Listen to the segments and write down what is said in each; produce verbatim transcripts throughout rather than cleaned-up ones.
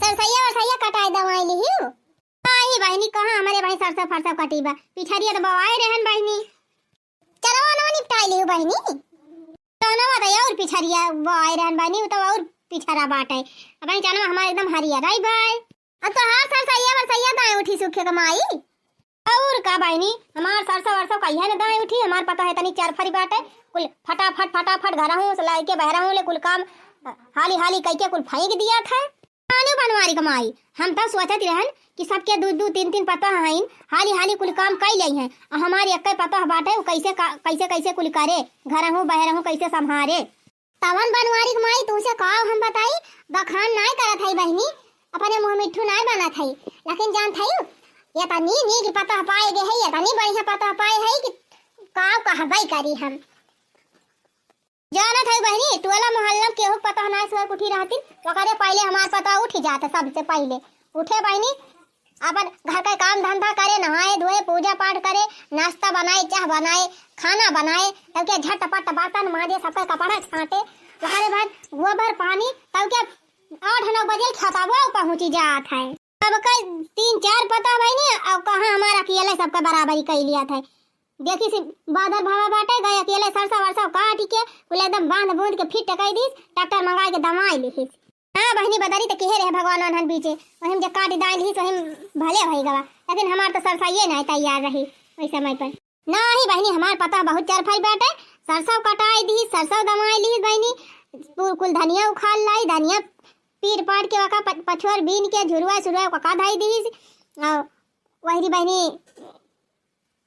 सरसैया वरसैया कटाए दवाई लिहियो? नाही बहिनी, कहाँ हमरे बहिनी सरसों फरसों कटी बा, पिछरिया तो बोआए रहन बहिनी। चनवा नवा निपटाए लिहियो बहिनी? चनवा तो और पिछरिया बोआए रहन बहिनी, उ तो और पिछरा बाटे। अब बहिनी चनवा हमार एकदम हरियर आई भाई। अब तोहार सरसैया वरसैया दाएं उठी सूखे क माई। और का बहिनी, हमार सरसों वरसों कहिया न दाएं उठी, हमार पतोह है तनी चरफरी बाटे, कुल फटाफट फटाफट घरहूँ से लइके बहरहूँ ले कुल काम हाली हाली कइके कुल फेंक दिया था। कानू बनवारी क माई, हम तो सोचत रहन कि सबके दू दू तीन तीन पतोह हइन, हाली हाली कुल काम कइ लेइहैं, आ हमार एक्कै पतोह बाटे, उ कैसे का, कैसे कैसे कुल करे, घरहूँ बहरहूँ कैसे संभारे। तवन बनवारी क माई, तुहसे का हम बताई, बखान नाय करत हई बहिनी, अपने मुँह मिट्ठू नाय बनत हई, लेकिन जानत हई, एतनी नीक पतोह पाए गे हई, एतनी बढ़िया पतोह पाए हई कि का कहबई करी हम। जानत हई बहिनी, टोला मोहल्ला में केहू क पतोह नाय सुअर क उठी रहतिन, ओकरे पहिले हमार पतोह उठी जात, सबसे पहिले उठे बहिनी, अपन घर का काम धंधा करे, नहाए धोए, पूजा पाठ करे, नाश्ता बनाए, चाह बनाए, खाना बनाए, तब के झटपट बर्तन माजे, सबका कपड़ा छाटे, ओकरे बाद गोबर पानी, तब के आठ नौ बजे खेतवा पहुँची जात है। अब कई तीन चार पतोह बहिनी, अब कहाँ हमार अकेले सबका बराबरी कइ लिया था। देखी सी बादर भावा बाटे, गए अकेले सरसों वरसों काटि के, कुल एकदम बांध बूंद के फिट कइ दीस, ट्रैक्टर मंगाइ के दवाई लिहिस। हाँ बहिनी, बदरी त किहे रहे, भगवान ओनहन बीचे, वही में जे काटि दाइ लिहिस, वही में भले होइ गवा, लेकिन हमार तो सरसइये नाहीं तैयार रही ओइ समय पर। नाही बहिनी, हमार पतोह बहुत चरफरी बाटे, सरसों कटाइ दिहिस, सरसों दवाइ लिहिस बहिनी, कु-, कुल धनिया उखाड़ लाई, धनिया पीट पाट के ओका प-, पछोर बीन के झुरवा सुरवा ओका धइ दिहिस, और वही बहिनी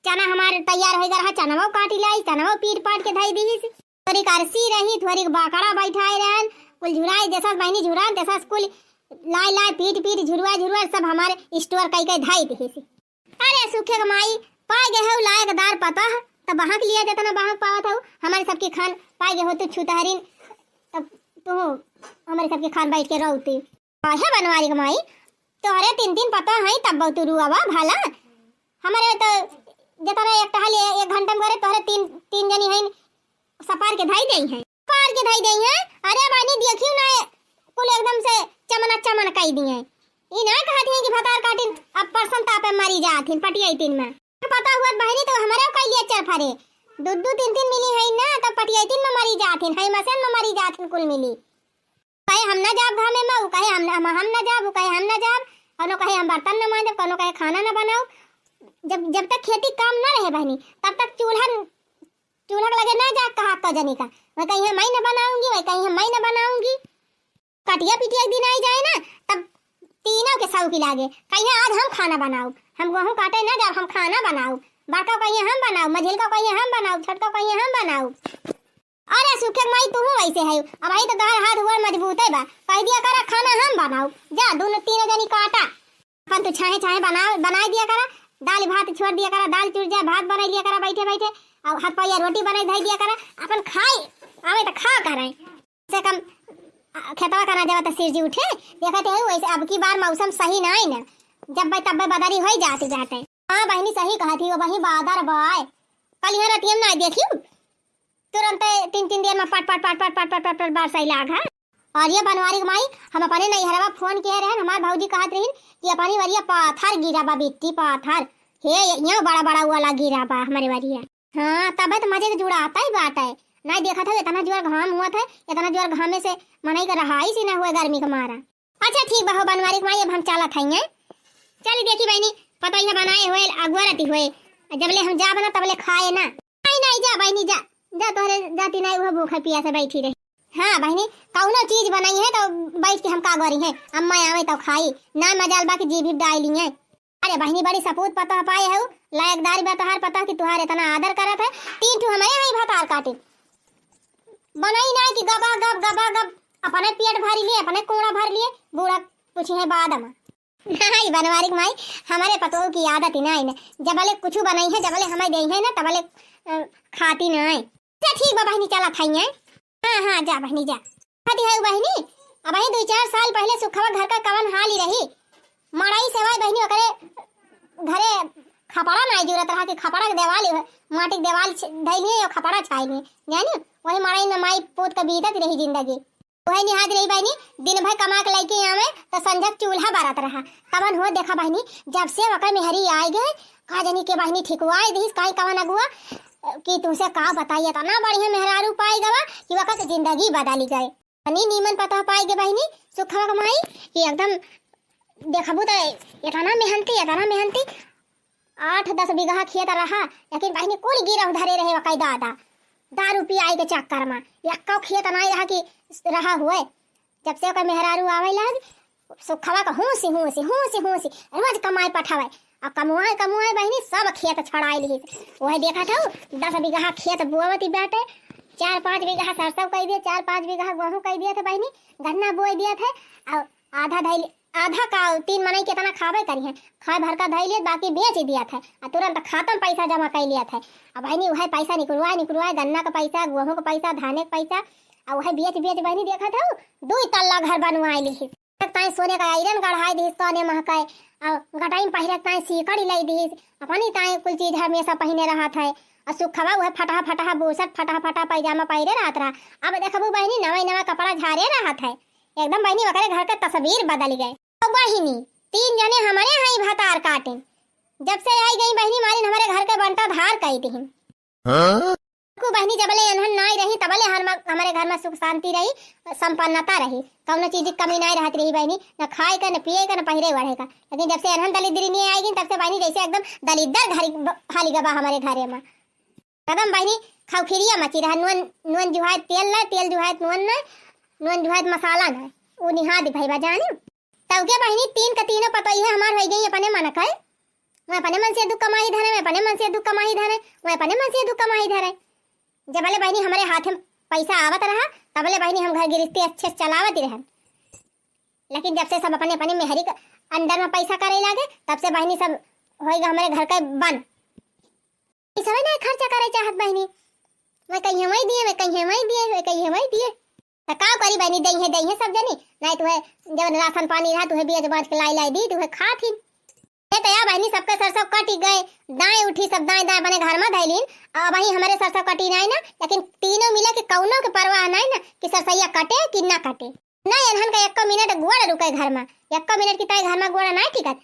चना हमार तैयार होइ गवा रहा, चनवो काटि लाई, चनवो पीट पाट के धइ दिहिस। थोड़ी करसी रही, थोड़ी बाकड़ा बैठाए रहन, कुल झुराए देसस बहिनी, झुरान देसस कुल लाए लाए पीट पीट झुरवा झुरवा सब हमार store कइ कइ धइ दिहिस। अरे सूखे क माई, पाए गए हउ लायकदार पतोह, त बहक लिया जेतना बहक पावत हउ, हमरे सबकी खान पाए गए होतू छुतहरिन, तब तू हमरे सबकी खान बैठ के रोउती। काहे बनवारी क माई, तोहरे तीन तीन पतोह हई, तब बहुत रुआवा भला। हमरे तो जतरा एक टहल ए-, एक घंटा में करे, तोहरे तीन, तीन जनी हई, सपार के धई देइहैं, सपार के धई देइहैं। अरे बहिनी, देखियो ना, कुल एकदम से चमना चमन कई दिहैं। ई ना कहत हैं कि भतार काटिन, अब परसन तापे मरी जात हिन, पटियैतिन में। पता हुअत बहिनी, तो हमरे कई लिए चरफरे, दू दू तीन तीन मिली हई ना, तब पटियैतिन में मरी जात हिन, हई मसेन में मरी जात हिन कुल मिली। कहे हम ना जाब घामे में, उ कहे हम ना, हम, हम ना जाब, उ कहे हम ना जाब, कौनो कहे हम बर्तन ना मांजब, कौनो कहे खाना ना बनाउब। जब, जब तक खेती काम ना रहे बहिनी, तब तक चूल्हा, चूल्हा के लगे ना जा कहा तो जनी का, वह कहीं मैं ना बनाऊंगी, वह कहीं मैं ना बनाऊंगी। कटिया पिटिया एक दिन आई जाए ना, तब तीनों के सौकी लागे, कहीं आज हम खाना बनाउब, हम गेहूं काटे ना जाब, हम खाना बनाउब। बड़का कहीं हम बनाउब, मझिलका कहीं हम बनाउब, छोटका कहीं हम बनाउब। अरे सूखे माई, तू वैसे है, अब आई तो तोहर हाथ गोड़ मजबूत है बा, कह दिया करा खाना हम बनाउब, जा दोनों तीनों जनी काटा, अपन तू छाहे छाहे बना, बनाई दिया करा, दाल भात छोड़ दिया करा, दाल चूर जा भात बनाई दिया करा बैठे बैठे, और हाथ पैया रोटी बनाई धई दिया करा, अपन खाई आवे तो खा करे, से कम, आ, खेतवा का ना जावा तो सिर जी उठे, देखत है वैसे अब की बार मौसम सही ना है ना, जब भाई तब बदरी होई जाती जाते। हाँ बहिनी सही कहत ही, वो वही बादर बाय, कल यहाँ रतियम ना देखियो, तुरंत तीन तीन दिन में पट पट पट पट पट पट पट पट बरसै लाग है। और ये बनवारी के माई, हम अपने नैहरवा फोन किए रहन, हमार भौजी कहत रहिन कि अपनी वरिया पाथर गिरा बा, बिट्टी पाथर, हे यहाँ बड़ा बड़ा वाला गिरा बा हमारे वरिया। हाँ, तबे तो मजे के जुड़ाता ही बात है। नहीं देखत हो, इतना जोर घाम हुआ था, इतना जोर घामे से मनई का रहाई सी ना हुए गर्मी के मारा। अच्छा ठीक बा हो बनवारी के माई, अब हम चलत हई हैं। चली देखी बहिनी, पतोहिया बनाए हुए, अगुआ रहती हुए, जबले हम जाब ना तबले खाए ना। नहीं, नहीं, जा बहिनी, जा, जा, तोहरे जाती नहीं, वो भूखे पियासे बैठी रही। हाँ बहिनी, कौनो चीज बनाई है तो बैठ के हम का गोरी हैं, अम्मा आवे तो खाई, ना मजाल बा कि जी भी डाल ली है। अरे बहिनी, बड़ी सपूत पतोह पाए हउ, लायकदार बा तोहार पतोह कि तोहार इतना आदर करत है। तीन ठू हमारे यहाँ भतार काटे, बनाई ना कि गबा गब, गबा गब, अपने पेट भर लिए, अपने कूड़ा भर लिए, बूढ़ा पूछी है बाद में। नहीं बनवारी के माई, हमारे पतोह की आदत ही नहीं है, जबले कुछ बनाई है, जबले हमें दे है ना, तबले, अ, खाती नहीं। अच्छा ठीक बा बहिनी, चला खाई है। हाँ, हाँ, जा बहिनी, जा। कहती है बहिनी, अब वही दो चार साल पहले सुखवा घर का कवन हाल ही रही। मड़ई से भाई बहिनी ओकरे घरे खपड़ा नाई जुरत रहा कि खपड़ा के देवाल, माटी के देवाल छ-, धइलिए या खपड़ा छाइलिए, जानी? वही मड़ई में माई पूत के बीतत रही जिंदगी। उहै निहाद रही बहिनी, दिन भर कमा के लइके आवे, त संझक चूल्हा बरत रहा। तवन हो देखा बहिनी, जब से ओकर मेहरी आइ गए, का जनी के बहिनी ठिकवाइ दिहिस, काई कवन अगुआ, कि तुमसे का बताई, एतना बढ़िया मेहरारू पाइ गवा कि ओकर त जिंदगी बदलि गए। एतनी नीमन पतोह पाइ गए बहिनी, सुखवा क माई, कि एकदम देखबू त एतना मेहनती, एतना मेहनती, आठ दस बीघा खेत रहा, लेकिन बहिनी कुल गिरहु धरे रहे ओकै दादा। दारू पियाई के चक्कर मा एक्कौ खेत नाई रहा कि रहा हुए। जब से ओकर मेहरारू आवै लाग, सुखवा क हूसी, हूसी, हूसी, हूसी, रोज कमाए पठावै। अउ कमुआए, कमुआए बहिनी सब खेत छोड़ाइ लिहिस। उहै देखत हौ, दस बीघा खेत बोवत ही बाटे, चार पाँच बीघा सरसौ कइ दिए, चार पाँच बीघा गोहूँ कइ दिए थे बहिनी, गन्ना बोइ दिए थे, अउ आधा धइल आधा का तीन मनई केतना खाबे करिहैं, खाए भर का धइ लेत, बाकी बेच दियत है, आ तुरंत खाता में पैसा जमा कइ लियत है। अब बहिनी उहै पैसा निकुरवाए, निकुरवाए, गन्ना का पैसा, गोहूँ का पैसा, धाने का पैसा, आ उहै बेच, बेच बहिनी देखत हौ, दुई तल्ला घर बनवाए लिहिस। ताई सोने का आयरन गढ़ाए दिहिस, तने महकाए, आ गटाई में पहिरे ताई सीकड़ी लइ दिहिस, अपनी ताई कुल चीज हमेशा पहिने रहत है। आ सुखवा उहै फटहा, फटहा बुसट, फटहा, फटहा पैजामा पहिरे रहत रहा। अब देखबू बहिनी, नवा, नवा कपड़ा झारे रहत है। एकदम बहिनी ओकरे घर के तस्वीर बदल गए। तो बहिनी, तीन जने हमरे यहाँ ही भतार काटे। जब से आई गई बहिनी मालिन हमरे घर के बंटा धार कई दिहिन। हाँ? को बहिनी जबले एनहन नाई रही तबले हर म-, हमरे घर में सुख शांति रही, संपन्नता रही, कौनो चीज की कमी नाई रहत रही बहिनी, न खाए का, न पिए का, न पहिरे ओढ़े का। लेकिन जब से एनहन दलिद्री नहीं आई गई तब से बहिनी जैसे एकदम दलिद्दर घर ब-, हाली गबा हमरे घरे में। कदम बहिनी खौखिरिया मची रहा, नून, नून जुहायत तेल ना, तेल जुहायत नून ना, नून जुहायत मसाला ना, उ निहाद भइबा जानी। तब के बहिनी तीन का तीनों पतोहिया हमार होइ गई अपने मन के, मैं अपने मन से दुख कमाई धरे, मैं अपने मन से दुख कमाई धरे, मैं अपने मन से दुख कमाई धरे। जबले बहिनी हमरे हाथ में पैसा आवत रहा, तबले बहिनी हम घर गृहस्थी अच्छे से चलावत ही रहन। लेकिन जब से सब अपने अपने मेहरी के under में पैसा करे लागे, तब से बहिनी सब होइगा हमरे घर के बन। ई सबे ना खर्चा करे चाहत बहिनी। मैं कहिए वही दिए, मैं कहिए वही दिए, मैं कहिए वही दिए। त का करी बहिनी, दइहे, दइहे सब जनी। नहीं तुहे जवन राशन पानी रहा, तुहे बेच बांच के लाई, लाई दी, तुहे खात ही। ये तो या बहिनी सबके सरसों कटी गए, दाएं उठी सब दाएं, दाएं अपने घर में धैलिन। अब वही हमरे सरसों कटी नहीं ना, लेकिन तीनों मिले के कौनो के परवाह नहीं ना कि सरसैया कटे कि ना कटे। नहीं, एनहन का एक्को मिनट गोड़ रुके घर मा, एक्को मिनट की ताई घर मा गोड़ नाई टिकत।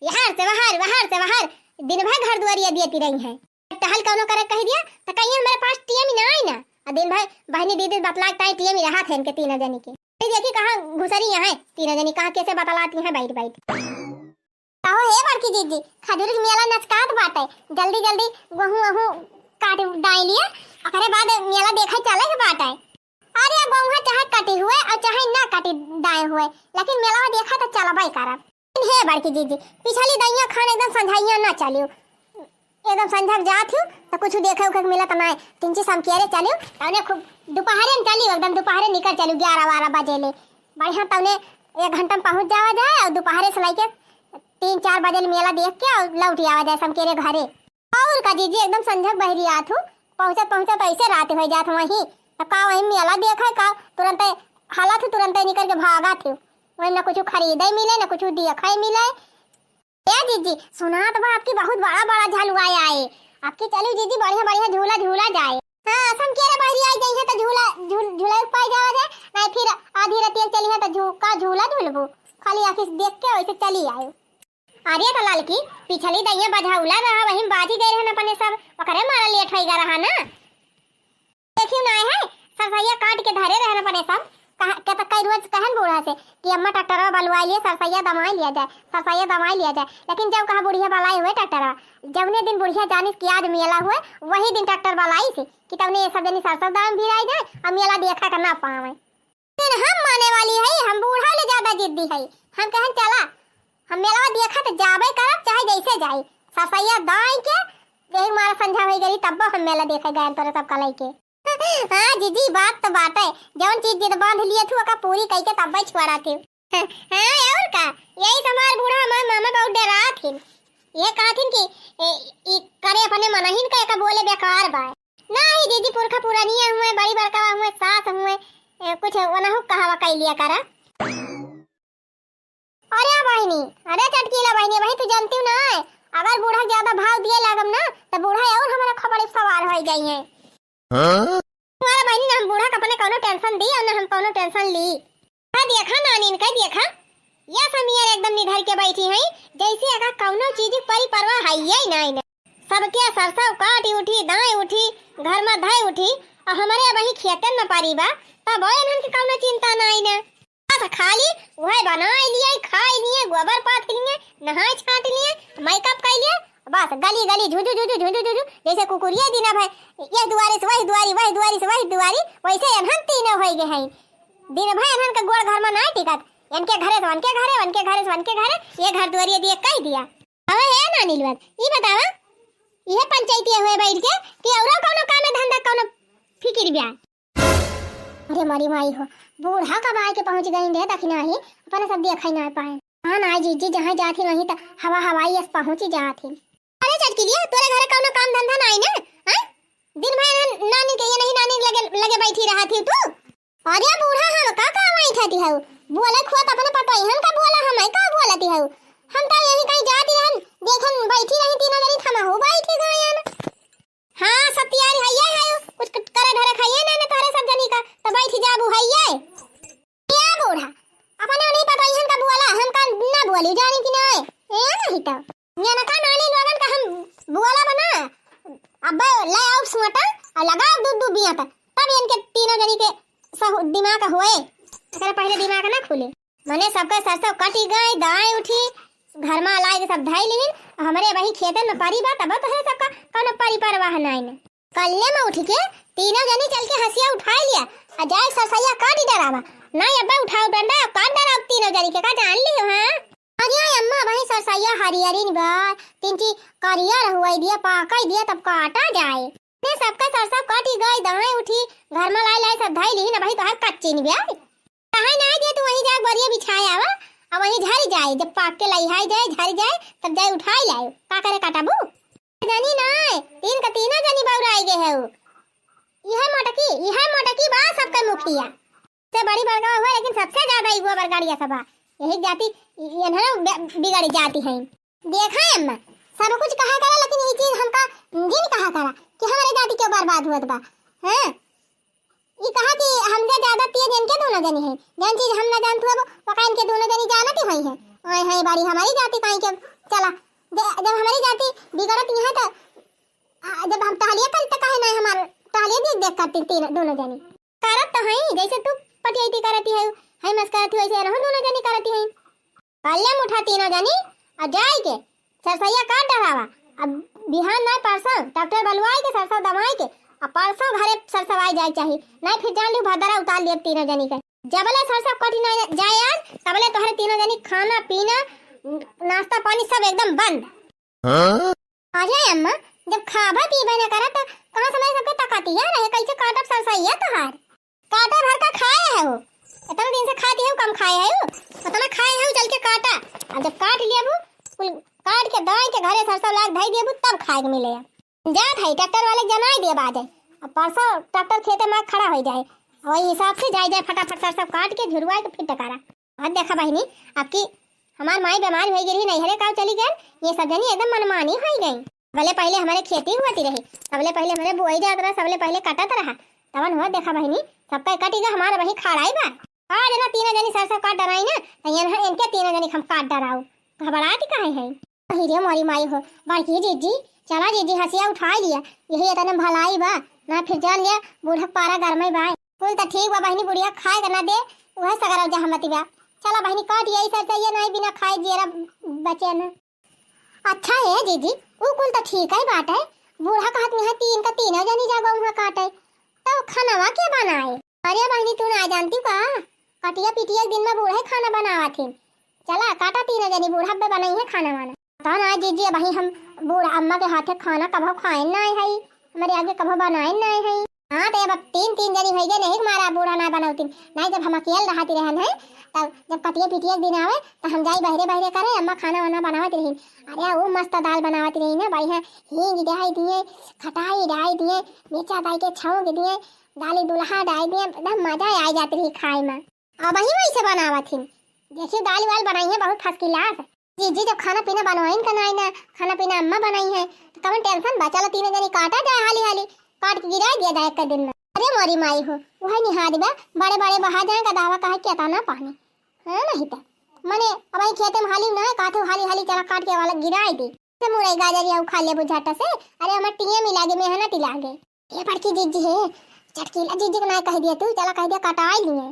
यहर से वहर, वहर से वहर, दिन भर घर दुआरिया दियती रही हैं। टहल कौनो करे कह दिया, त कहिए हमरे पास टीएम ही ना आई ना। आ दिन भर बहिनी दीदी बतला के ताई टीएम ही रहा थे इनके तीनों जनी के। ये देखी कहाँ घुसरी यहाँ तीनों जनी, कहाँ कैसे बतलाती हैं बैठ बैठ। कहो हे बड़की जीजी, खजूरी के मेला नचकात बाटे, जल्दी जल्दी गोहूँ वहूँ काट डाई लिया, ओकरे बाद मेला देखे चले के बाटे। अरे गोहूँ चाहे कटी हुए और चाहे ना कटी डाए हुए, लेकिन मेला देखा तो चलबे करब। हे बड़की जीजी, पिछली दइया खान एकदम संझाइया ना चलियो, एकदम संझा के जात हूँ तो कुछ देखे उखे के मिलत ना, तिंची समकेरे चलियो, तौने खूब दोपहरे में चलियो, एकदम दोपहरे निकल चलियो ग्यारह बारह बजे ले, बढ़िया तौने एक घंटा में पहुँच जावा जाए और दोपहरे से लेके तीन चार बजे ले मेला देख के और लौट आवा जाए समकेरे घरे। और का जीजी, एकदम संझक बहरी आत हूँ, पहुँचत पहुँचत ऐसे रात हो जात वहीं। अब का वहीं मेला देखा का, तुरंत हालत हूँ, तुरंत निकल के भागा थी। वहीं ना कुछ खरीदे मिले, ना कुछ देखे मिले। ए जीजी, सुनात बा आपकी बहुत बड़ा बड़ा झलुआ आए। आपकी चलू जीजी, बढ़िया बढ़िया झूला झूला जाए। हाँ, समकेरे बहरी आई जाइए तो झूला झूल झूला पाई जावा जाए, नहीं फिर आधी रात चली है तो झू का झूला झूलबू, खाली आँखी से देख के वैसे चली आए। अरे तो ललकी, पिछली दइया बझौला रहा, वही में बाजी गए रहन अपने सब, ओकरे मारा लेट होइगा रहा ना। देखियो ना है, सरसैया काट के धरे रहन अपने सब, कहा, के तो कई रोज कहन बूढ़ा से कि अम्मा ट्रैक्टरवा बलवाई लिए, सरसैया दमाई लिया जाए, सरसैया दमाई लिया जाए, लेकिन जब कहा बुढ़िया बलाई हुए ट्रैक्टरवा, जौने दिन बुढ़िया जानिस कि आज मेला हुए, वही दिन ट्रैक्टर बलाई से कि तौने ये सब जनी सरसों दाम भिराई जाए और मेला देखा कर ना पावे। लेकिन हम माने वाली है, हम बूढ़ा ले ज्यादा जिद्दी है। हम कहन चला, हम मेलवा देखा तो जाबे करब, चाहे जैसे जाई। सरसैया दाई के यही मारा संझा होई गई, तब्बो हम मेला देखे गए तोरे सब कलई के। हाँ जीजी, बात तो बात है, जौन चीज जिद बांध लिए थू ओका पूरी कई के तब्बे छोड़ा थी। हाँ और का, यही से हमार बूढ़ा हमार मामा बहुत डरा थी। ये कहा थी कि ए, ई करे अपने मनहिन का एका बोले बेकार बा। नाही जीजी, पुरखा पुरानिया हुए, बड़ी बड़का हुए, सास हुए, ए, कुछ वनहु कहवा कई लिया करा। अरे बहिनी, अरे चटकीला बहिनी, वही तू जानती हूँ ना, अगर बूढ़ा ज्यादा भाव दिए लागम ना, तो बूढ़ा और हमारा खोपड़ी पे सवार हो जाई है। हाँ? हमारा बहिनी, ना हम बूढ़ा का अपने कौनो tension दी और ना हम कौनो tension ली। हाँ, देखा नानीन का, देखा, या समियर एकदम निधर के बैठी हैं, जैसे एका कौनो चीज परी परवाह है ही नाई ना। सबके सरसों काटी उठी, दाई उठी, घर में धई उठी, और हमरे वही खेतन में परी बा, तब एनहन के कौनो चिंता नाई ना। बस खाली वह बनाए लिए, खाए लिए, गोबर पाथ लिए, नहाए छाट लिए, makeup कर लिए, बस गली गली झुझु झुझु झुझु झुझु, जैसे कुकुरिया दिन भर यह दुआरे से वही दुआरी, वही दुआरी से वही दुआरी, वैसे एनहन तीनों होई गए हैं। दिन भर एनहन के गोड़ घर में ना टिकत, इनके घरे से उनके घरे, उनके घरे से उनके घरे, ये घर दुआरिया दिए कह दिया। अब हे नानी लोग, ई बतावा, इहे पंचायती हुए बैठ के कि औरो कौनो काम धंधा, कौनो फिकिर ब्या? अरे मोरी माई हो, बूढ़ा कब आए के पहुंच गई रे दखिना ही, अपने सब देखा ही ना पाए। हाँ ना जीजी, जहाँ जात ही वहीं त हवा हवाई अस पहुंच ही जात ही। अरे चटकिलिया, तोरे घर कौनो काम धंधा नाई ना? हाँ? दिन भर ना-, नानी के ये नहीं नानी लगे, लगे बैठी रहत ही तू। अरे बूढ़ा, हम का का वहीं खाती हऊ? बोले खुआ त अपने पतोहियन का बोला, हम का बोलती हऊ? हम तो यही कहीं जाती रहन, देखन बैठी रही तीनों जनी, थमा हो बैठी गयन। हाँ, सब तैयारी हइये है, कुछ क-, करे धरे खाइए ना, ना तोहरे सब जनी का, तो बैठ जाबू हइये। ए बूढ़ा, अपने नहीं पतोहियन का बोला, हम का ना बोली, जानी कि नहीं? ए नहीं तो। ये ना का नानी लोगन का हम बोला बना, अब ले आओ सुअटा और लगाओ दू दू बिया तक, तब इनके तीनों जनी के सहु-, दिमाग होए। एकरे पहले दिमाग ना खुले। मने सबके सरसों कटी गए, दाएं उठी, घर में लाई के सब धई लीन, हमरे वही खेतन में परी बा, तब तो है सबका कौनो परी परवाह नाई ने। कल्ले में उठ के तीनों जनी चल के हंसिया उठाई लिया, आ जाए सरसैया काट डरावा। नाई अब्बा उठाओ डंडा, काट डराओ तीनों जनी के, का जान ली हो, हाँ? अरे अम्मा, वही सरसैया हरियरिन बा, तीन ची करिया रहुआई दिया, पाकाई दिया, तब काटा जाए। ने सबका सरसों कटी गई, दाएं उठी, घर में लाई लाई सब धई लीन, वही तोहर कच्ची नहीं ब्या। कहाँ ना दे, तू वहीं जाके बरिया बिछाए आवा, आ वहीं झरी जाए, जब पाक के लइहाई जाए, झरी जाए, तब जाए उठाई लाए। का करे काटबू? जनी ना, तीन का तीनों जनी बौराई गए है उ। इहे मोटकी, इहे मोटकी बा सबके मुखिया। से बड़ी बड़का हुआ, लेकिन सबसे ज्यादा इगुआ बरगाड़िया सब बा। यही जाति, ये ना बि-, बिगड़ जाती है। देखा अम्मा, सब कुछ कहा करा, लेकिन ये चीज हमका जिन कहा करा कि हमारे जाति क्यों बर्बाद हुआ बा। हाँ? ई कहा कि हमसे ज्यादा तेज इनके दोनों जनी हैं। जौन चीज हम ना जानत हुआ, वो का इनके दोनों जनी जानत ही होई हैं। ओए हैं बाड़ी हमारी जाति काई के, चला, दे-, जब हमारी जाति बिगड़त ही है तो, आ, जब हम टहलिया करते काहे नहीं हमार टहलिया देख देख करती तीन, दोनों जनी। करत तो हैं, जैसे तू पटियाइती करती है, है मस्करती वैसे रहूं दोनों जनी करती हैं। कल्ले में उठा तीनों जनी और जाए के सरसैया काट डरावा। अब बिहान ना परसों ट्रैक्टर बलवाए के सरसों दमाए के, अब परसों घरे सरसवाए जाए चाही, नहीं फिर जान लियो भदरा उतार लियो तीनों जनी के। जबले सरसों कटी ना जाए आज, तबले तोहरे तीनों जनी खाना पीना, नाश्ता पानी सब एकदम बंद। हाँ? अरे अम्मा, जब खाबा पीबे ना करा त कहाँ समय सबके तकतिया रहे, कैसे काटब सरसैया तोहार? काटा भर का खाए है वो। इतना दिन से खाती है वो, कम खाए है वो। उतना खाए है वो, चल के काटा। अब जब काट लिया वो, कुल काट के दाई के घरे सरसों लाग धई दिया वो, तब खाए के मिले। जा भाई, ट्रैक्टर वाले के जनाई दिया बाजे। अब परसों ट्रैक्टर खेते में खड़ा हो जाए, वही हिसाब से जाए, जाए फटाफट सरसों काट के झुरवाए के फिर टकारा। अब देखा बहिनी, आपकी हमार माई बीमार हो गई रही, नैहरे का चली गए, ये सब जनी एकदम मनमानी हो गई। सबले पहले हमारे खेती हुआ थी रही, सबले पहले हमारे बुआई जात रहा, सबले पहले कटत रहा, तवन हुआ देखा बहिनी, सबका कटी गया, हमारा वही खाड़ाई बा। आज ना तीनों जनी सरसों काट डराई ना, तो ये ना इनके तीनों जनी हम काट डराऊ, घबराती काहे है? अही रे मोरी माई हो, बड़की जीजी, चला जीजी हंसिया उठाई लिया, यही इतने भलाई बा, ना फिर जान लिया बूढ़ा पारा गरमे बा। कुल त ठीक बा बहिनी, बुढ़िया खाए के ना दे, वह सगरा जहमती बा। चला बहिनी काट यही सरसैया, नहीं बिना खाए जियरा बचे ना। अच्छा है जीजी, उ कुल त ठीक है बात है, बूढ़ा कहत में है तीन का तीनों जनी जागो वहाँ काटे, तो खानवा के बनाए? अरे बहिनी तू ना जानती का, कटिया पिटिया के दिन में बूढ़े खाना बनावा थी। चला काटा तीनों जनी बूढ़ा पे बनाई है खाना वाना। पता ना जीजी, अबही हम बूढ़ अम्मा के हाथे खाना कभो खाए ना आए हई, हमारे आगे कभो बनाए ना आए हई। हाँ, तो अब तीन, तीन जनी होई गए, नहीं हमारा बूढ़ा ना बनौती। नहीं, जब हम अकेल रहती रहन है, तब जब कटिया पिटिया के दिन आवे, तो हम जाई बहरे बहरे करे, अम्मा खाना वाना बनावत रही। अरे, वो मस्त दाल बनावत रही ना, बढ़िया हींग डाई दिए, खटाई डाई दिए, मिर्चा डाई के छौंक दिए, दाली दुल्हा डाई दिए, एकदम मजा आ जात रही खाए में। अबही वैसे बनावत हिन। देखिए, दाल वाल बनाई है बहुत first class। जीजी जब खाना पीना बनवाइन का नाई ना, खाना पीना अम्मा बनाई है, तो कवन tension बा? चलो तीनों जनी काटा जाए हाली हाली, काट के गिरा दिया जाए एक दिन में। अरे मोरी माई हो, उहै निहारी बा, बड़े बड़े बहा जाए गदहवा, काहे के एतना पानी। हाँ, नहीं त। मने, अब ई खेते में हाली ना है, काथे हाली हाली चला काट के वाला गिराई दे। से मुरई गाजर या उखाड़ लेबू झट से, अरे हमर टीएम ही लागे, मेहनत ही लागे। ए बड़की जीजी है, चटकीला जीजी के ना कह दिया तू, चला कह दिया कटाई लिए।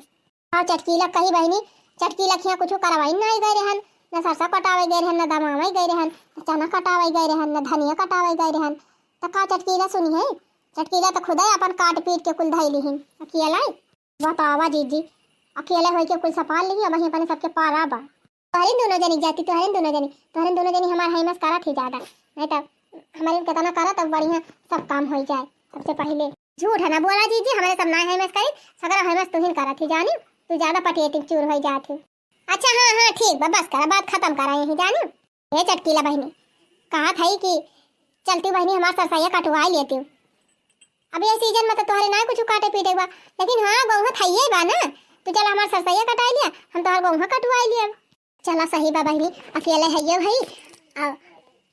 हाँ, चटकीला कही बहिनी, चटकीला खिया कुछ करवाई ना गए रहन, न सरसा कटावे गए रहन, न दमावे गए रहन, न चना कटावे गए रहन, न धनिया कटावे गए रहन। त का चटकीला सुनी है? चटकीला त खुदै अपन काट पीट के कुल धई लिहिन। अकेला ही? बतावा जीजी, अकेले होई के कुल सपाल लिही, अब वहीं अपने सबके पारा बा। तोहरे दोनों जनी जाती, तोहरे दोनों जनी, तोहरे दोनों जनी हमार है मस्करा थी ज्यादा, नहीं तो हमारे कितना करा तब बढ़िया सब काम हो जाए। सबसे पहले झूठ है ना बोला जीजी, हमारे सब ना है मस्करी, सगरा है मस तुहिन करा थी जानी, तू ज्यादा पटिए चूर हो जाती। अच्छा, हाँ, हाँ, ठीक बा, बस करा, बात खत्म करा यही जानी। ए चटकीला बहिनी, कहा था कि चलती बहिनी हमार सरसैया कटवाई लेती। अब ये सीजन में तो तोहरे ना कुछ काटे पीटे बा, लेकिन हाँ, गौहा थाइये बा ना, तू चला हमार सरसैया कटाई लिया, हम तोहर गौहा कटवाई लिया। चला सही बा बहिनी, अकेले हइये भाई, आ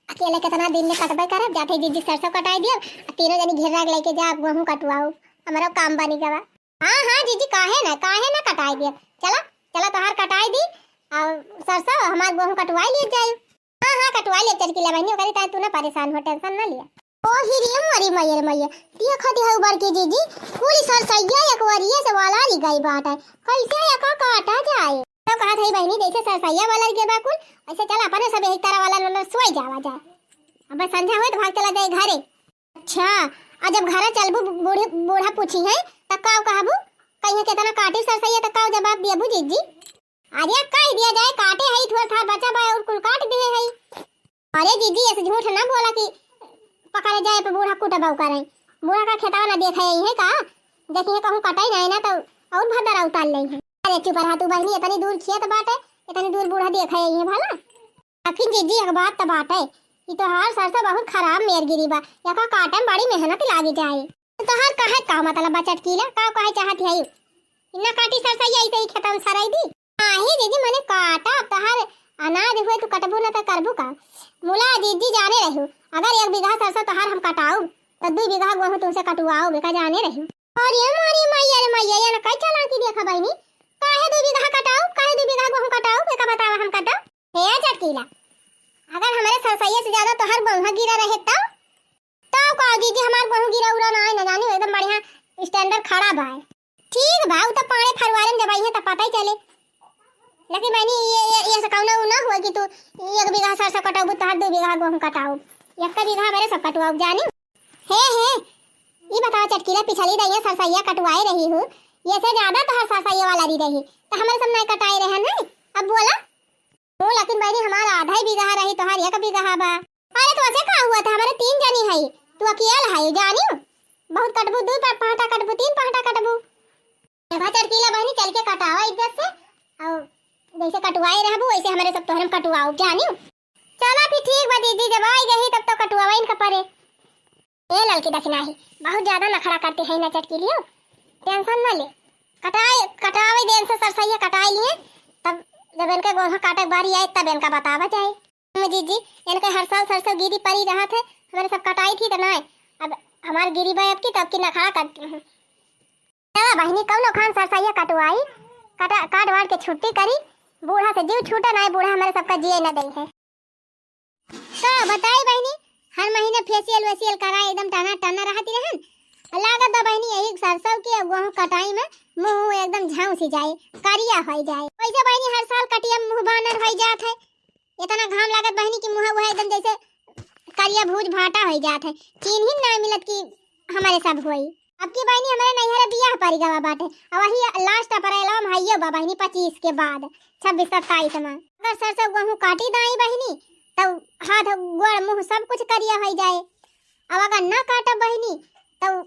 अकेले कितना दिन में कटबे करब, जाते जीजी सरसों कटाई दियब, आ तीनों जनी घेरा के लेके जा, गौहूँ कटवाओ, हमरो काम बनी गवा। हाँ, हाँ, जीजी, काहे ना, काहे ना कटाई दिया। चला, चला, तोहार कटाई दी, और सरसों हमार गौहूँ कटवाई लिए जाए। हाँ, हाँ, कटवाई लिए, चटकीला बहिनी, ओकरे ताई तू ना परेशान हो, tension ना लिया। ओ हिरिया मोरी मैया रे मैया, देखा दी हऊ बड़की जीजी, पूरी सरसैया एक वरिया से वाला ली गई बाटे, कैसे एका काटा जाए? तो कहा था बहिनी, जैसे सरसैया वाला के बा कुल, वैसे चल अपने सब एक तरह वाला नंबर सोई जावा जाए। अब संझा होए तो भाग चला जाए घरे। अच्छा, आ जब घरे चलबू बूढ़े, बूढ़ा पूछी है, त का कहबू? कहीं कितना काटी सरसैया, त का जवाब दियबू जीजी? अरे कह दिया जाए, काटे है, थोड़ा था बचा बा और कुल काट दिए है। अरे जीजी, ऐसे झूठ ना बोला कि पकड़े जाए पे बूढ़ा कुटबा करे। बूढ़ा का खेतवा ना देखे है का? देखिए कहूँ कटाई ना है ना तो और भदरा उतार ले है। अरे चुप रहा तू बहिनी, इतनी दूर खेत बाटे, इतनी दूर बूढ़ा देखे है भला। लेकिन जीजी, एक बात त बाटे, ई तोहार सरसों बहुत खराब मेर गिरी बा, एका काटे में बड़ी मेहनत लागी जाए। तो तोहार कहे का मतलब बा चटकीला, का कहे चाहत है? इन्ना काटी सरसैया ऐसे ही खेतन सराई दी? नाही जीजी, मने काटा, अब तोहार अनाज हुए तू कटबू ना तो करबू का? मुला जीजी जाने रहू, अगर एक बीघा सरसों तोहार हम कटाऊ, तो दू बीघा गौहूँ तुमसे कटवाऊ, बेका जाने रहू। अरे मोरी मैया रे मैया, ये ना कई चालाकी देखा बहिनी, काहे दू बीघा कटाऊ, काहे दू बीघा गौहूँ कटाऊ, बेका बतावा हम कटाऊ। हे चटकीला, अगर हमारे सरसैया से ज्यादा तोहार गौहा गिरा रहे तब? तब का जीजी, हमार गौहूँ गिरा उरा ना है, ना जानी एकदम बढ़िया standard खड़ा बा। ठीक बा, उ तो पाड़े फरवारे में जब आई है तब पता ही चले। लेकिन बहिनी, ये, ये, ये से कौनो उ ना हुआ कि तू एक बीघा सरसों कटौबू, तोहार दू बीघा गौहूँ कटाऊ, एक बीघा हमारे सब कटवाऊ जानी। हे, हे, ई बतावा चटकीला, पिछली दइया सरसैया कटवाए रही हूँ, ये से ज्यादा तोहार सरसैया वाला री रही, तो हमारे सब नहीं कटाए रहे हैं, अब बोला। ओ, लेकिन बहिनी, हमार आधा ही बीघा रही, तोहार एक बीघा बा। अरे, तो ऐसे का हुआ था? हमारे तीन जनी है, तू अकेल है, जानियो। बहुत कटबू, दू पा-, पहाटा कटबू, तीन पहाटा कटबू। देखा चटकीला बहिनी, चल के कटावा इज्जत से, और जैसे कटवाए रहबू, वैसे हमारे सब तोहरे में कटवाओ, जानियो। चला फिर ठीक बा दीदी, जब आई गई तब तो कटवावा इनका परे। ए ललकी दखिनाही, बहुत ज्यादा नखड़ा करती है ना चटकीलियो, tension ना ले, कटाए, कटावे देन से सरसैया कटाए लिए, तब जब इनके गोहा काटे के बारी आए तब इनका बतावा जाए। हम जीजी, इनके हर साल सरसों गिरी परी रहा थे, हमारे सब कटाई थी तो ना, अब हमार गिरी बा अब की, तब की नखड़ा करती हैं। चला बहिनी, कौनो खान सरसैया कटवाई, कटा, काट वाट के छुट्टी करी, बूढ़ा से जीव छूटा ना, बूढ़ा हमारे सबका जिए न दे है। का बताई बहिनी, हर महीना facial वेशियल कराए एकदम टना टना रहती रहन। आ लागत बा बहिनी, यही सरसों के गोहूं कटाई में मुंह एकदम झांसी जाए, करिया होई जाए। वैसे बहिनी, हर साल कटिया में मुंह बानर होई जात है। इतना घाम लागत बहिनी कि मुंह हुआ एकदम जैसे करिया भूज भाटा होई जात है। चिन्हिन ना मिलत कि हमारे सब होई। अब की बहिनी, हमारे नैहरे बियाह परी गवा बाटे। अब वही last अप्रैलवा में हइयो बा बहिनी, पच्चीस के बाद, छब्बीस सत्ताईस में। अगर सरसों गोहूं काटी दाई बहिनी, तब हाथ गोड़ मुंह सब कुछ करिया होई जाए। अब अगर ना काटब बहिनी, तब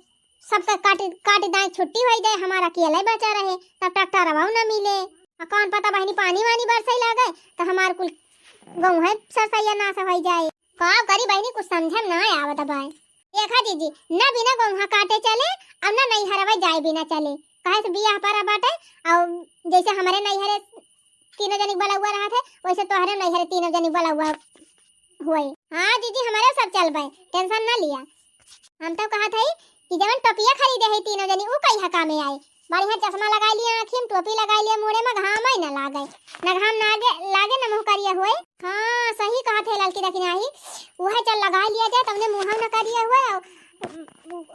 सबका काट, काट दाई छुट्टी होई जाए, हमारा अकेले बचा रहे, तब ट्रैक्टरवा ना मिले। आ कौन पता बहिनी, पानी वानी बरसई लागे, तो हमार कुल गोहूं है सरसैया नाश होई जाए। का करी बहिनी, कुछ समझ में ना आवत बाय। देखा जीजी, न बिना गोहूं काटे चले, और न नैहरवा जाए बिना चले। काहे से बियाह परा बाटे, और जैसे हमारे नैहरे तीनों जनी बलौआ रहा थे, वैसे तोहरे नैहरे तीनों जनी बलौआ हुए। हाँ जीजी, हमारे सब चलबे, tension ना लिया। हम तो कहा था कि जवन टोपिया खरीदे है तीनों जनी, ऊ कहिया कामे आए। बढ़िया चश्मा लगाइ लिया आँखी में, टोपी लगाइ लिया मुड़े में, घाम ही ना लागे, ना घाम लागे, लागे ना मुँह करिया होए। हाँ, सही कहत है ललकी दखिनाही, उहे चल लगाइ लिया जाए, तवने मुँह ना करिया होए और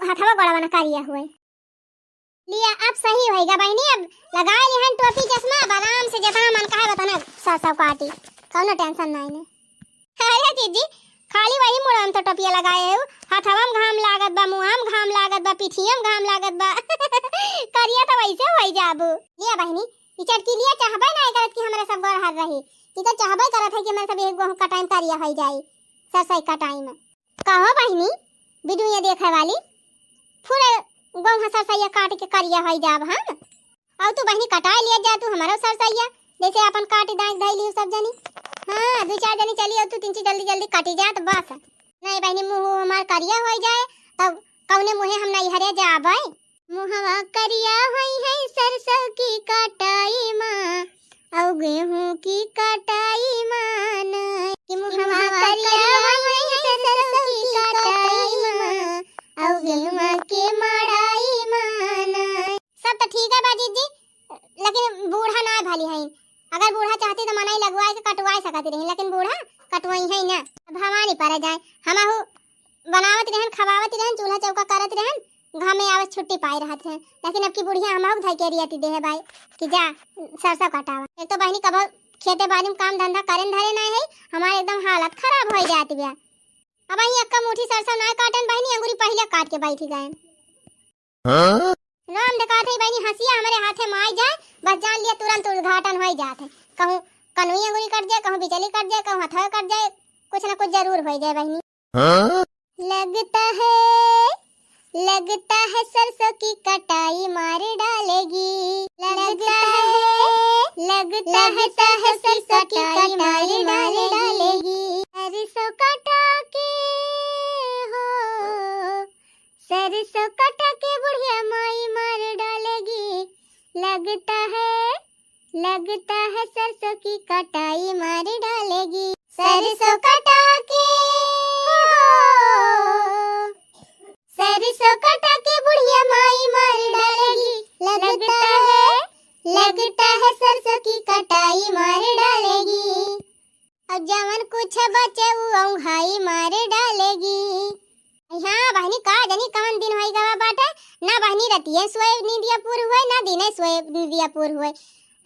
हथवा गोड़वा ना करिया होए। लिया, अब सही होइगा बहिनी, अब लगाइ लिहन टोपी चश्मा, अब आराम से जितना मन कहे उतना सरसों काटी, कौनो tension नाई ने। अरे जीजी, खाली वही मुड़वा में तो टोपिया लगाए हो, हथवा में घाम लागत बा, मुँह में घाम लागत बा, पिठिया में घाम लागत बा। करिया तो वैसे होइ जाबू। लिया बहिनी, ई चटकीलिया चाहबे नाई करत कि हमरे सब गोर हर रही, ई तो चाहबे करत है कि हमरे सब एक गोह कटाई में करिया होइ जाई, सरसों कटाई में। कहो बहिनी, वीडियो देखे वाली, पूरे गोह सरसों काट के करिया होइ जाब हम। अउ तू बहिनी कटाइ लिया जा, तू हमरो सरसैया, जैसे आपन काटि दाँइ धइ लिहू सब जनी। हाँ, दुइ चार जनी चली अउ तू तीन चार जल्दी जल्दी कटि जात बस। नहीं बहिनी, मुँह हमार करिया होइ जाए, तब कौने मुँहे हम नैहरे जाबै? मुँहवा करिया होइ है सरसों की कटाई मा, अउ गेहूँ की कटाई मा नहीं। कि मुँहवा करिया होइ है सरसों की कटाई मा, अउ गेहूँ के मड़ाई मा नहीं। सब तो ठीक है बा जीजी, लेकिन बूढ़ा ना भली हईन। अगर बूढ़ा चाहती तो मनई लगवाए के कटवाए सकत रही, लेकिन बूढ़ा कटवाई है ना। भवानी पर जाए, हमहू बनावत रहन, खवावत रहन, चूल्हा चौका करत रहन, घामे आवत छुट्टी पाए रहत रहन। लेकिन अब की बुढ़िया हमहू धई के रियती देहे बाई कि जा सरसों कटावा। एक तो बहिनी कबो खेते बाड़ी में काम धंधा करेन धरे ना है, हमारे एकदम हालत खराब होइ जात बा। अब अही एक्का मुट्ठी सरसों ना काटन बहिनी, अंगुरी पहिले काट के बैठी गएन। हाँ? राम देखात है बहिनी, हँसिया हमरे हाथे में आइ जाए, बस जान लिया तुरंत उद्घाटन होइ जात है। कहूँ कनुई अंगुरी कट जाए, कहूँ बिचली कट जाए, कहूँ हथवा कट जाए, कुछ ना कुछ जरूर होइ जाए बहिनी। हाँ? लगता है, लगता है सरसों की कटाई मार डालेगी। लगता है, लगता है सरसों की कटाई मार डालेगी। सरसों कटा के हो, सरसों कटा के बुढ़िया माई मार डालेगी। लगता है, लगता है सरसों की कटाई मार डालेगी। सरसों कटा के हो, सरसों कटा के बुढ़िया माई मार डालेगी। लगता है, लगता है सरसों की कटाई मार डालेगी। अब जवन कुछ बचे उ औंघाई मार डालेगी। हाँ बहिनी, का जनी कवन दिन होइ गवा बाटे, ना बहिनी रतिये सोए नींदिया पूर हुए, ना दिने सोए नींदिया पूर हुए।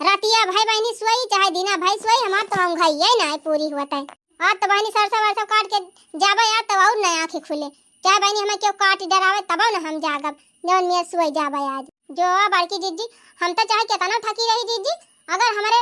रतिया भई बहिनी सोई, चाहे दिना भई सोई, हमार तो औंघाइये ना पूरी होत है। आज तो बहिनी सरसों वरसों काट के जाबे, आज तो और ना आँखी खुले। चाहे बहिनी हमें केहू काट डरावे, तबो ना हम जागब, जवन मेर सोई जाबे आज। जो आ बड़की जीजी, हम तो चाहे केतना थकी रही जीजी, अगर हमरे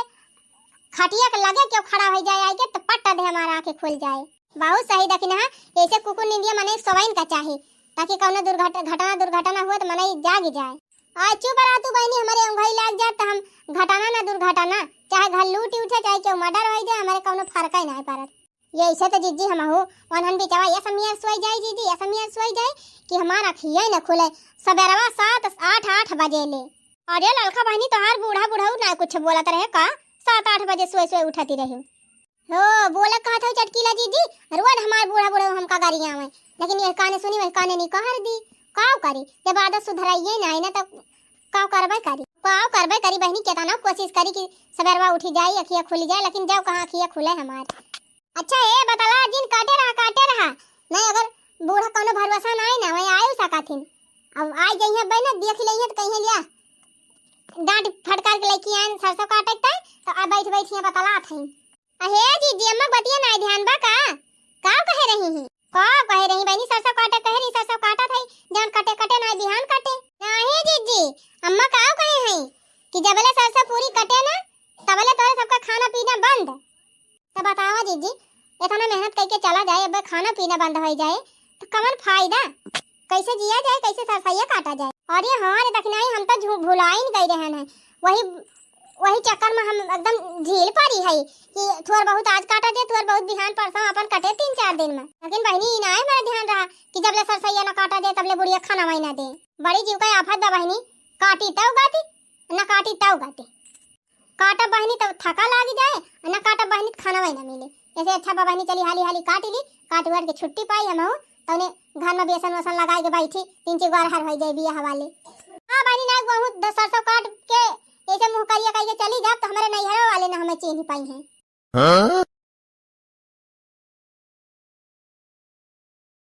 खटिया के लगे केहू खड़ा होइ जाए आइके, तो पट्टा दे हमार आँखें खुल जाए। बहुत सही दखिनहा, ऐसे कुकुर निंदिया मनई सोवइन का चाही, ताकि कौनो दुर्घट-, घटना दुर्घटना हुए तो मनई जाग जाए। आ चुप रहा तू बहिनी, हमरे औंघाई लाग जाए तो हम घटना ना दुर्घटना, चाहे घर लूट उठे, चाहे केहू murder होइ जाए, हमरे कौनो फर्क ही ना पड़त। यैसे तो जीजी हमहू ओनहन बिचवा ये समियर सोई जाई जीजी, ये समियर सोई जाई कि हमार अखिया ही न खुले। सबेरवा सात, आठ, आठ बजे ले। अरे ललका बहिनी, तोहार बूढ़ा बुढ़ऊ ना कुछ बोलत रहे का? सात आठ बजे सोए सोए उठती रही। हो, बोले कहत हऊ चटकीला जीजी, रोज हमार बूढ़ा बुढ़ऊ हमका गरियावे, लेकिन ये काने सुनी, वही काने नहीं कहर दी। काव करी, जब आदत सुधराइए ना आई ना, तब काव करबे करी, काव करबे करी बहिनी, केतना कोशिश करी कि सबेरवा उठी जाई, अखिया खुली जाए, लेकिन जब कहाँ अखिया खुले हमार। अच्छा, ए बतला जिन, काटे रहा, काटे रहा। नहीं, अगर बूढ़ा कौनो भरोसा ना आई ना, वही आयु सकथिन। अब आई जइहे बहन, देख लेइहे तो कहिए लिया, डांट फटकार के लेके आन सरसों काटे के ताई, तो अब बैठ बैठ यहाँ बतलात हैं। अहे जीजी, अम्मा बतिया ना ध्यान बा का? का कहे रही हैं? का कहे रही बहनी, सरसों काटे कहे रही, सरसों काटत है, जौन कटे कटे ना बिहान कटे। नहीं जीजी, अम्मा का कहे हैं कि जबले सरसों पूरी कटे ना, तबले तोरे सबका खाना पीना बंद। तो बतावा जीजी, इतना मेहनत करके चला जाए, अब खाना पीना बंद हो जाए, तो कवन फायदा? कैसे जिया जाए, कैसे सरसैया काटा जाए? अरे हाँ रे दखिनाही, हम तो झू-, भुलाइन गई रहन है। वही, वही चक्कर में हम एकदम झील पड़ी है कि थोड़ बहुत आज काटा जाए, थोड़ बहुत बिहान परसों अपन कटे तीन चार दिन में। लेकिन बहिनी, ई ना है हमारा ध्यान रहा कि जब ले सरसैया ना काटा जाए, तब ले बुढ़िया खाना वही ना दे। बड़ी जीव का आफत बा बहिनी, काटी तब गाती, ना काटी तब गाती। काटब बहिनी तब थका लाग जाए, आ ना काटब बहिनी त खाना वही ना मिले। ऐसे अच्छा बा बहिनी, चली हाली हाली काट ली, काट वाट के छुट्टी पाई हमहू, तौने घर में बेसन वसन लगाए के बैठी, तीन चार गो अरहर होइ जाए बियाह वाले। हाँ बहिनी, ना बहुत द-, सरसों काट के ऐसे मुँह करिया करिया चली जाब तो हमरे नैहरो वाले ना हमें चीन्ही पाई हैं। हाँ?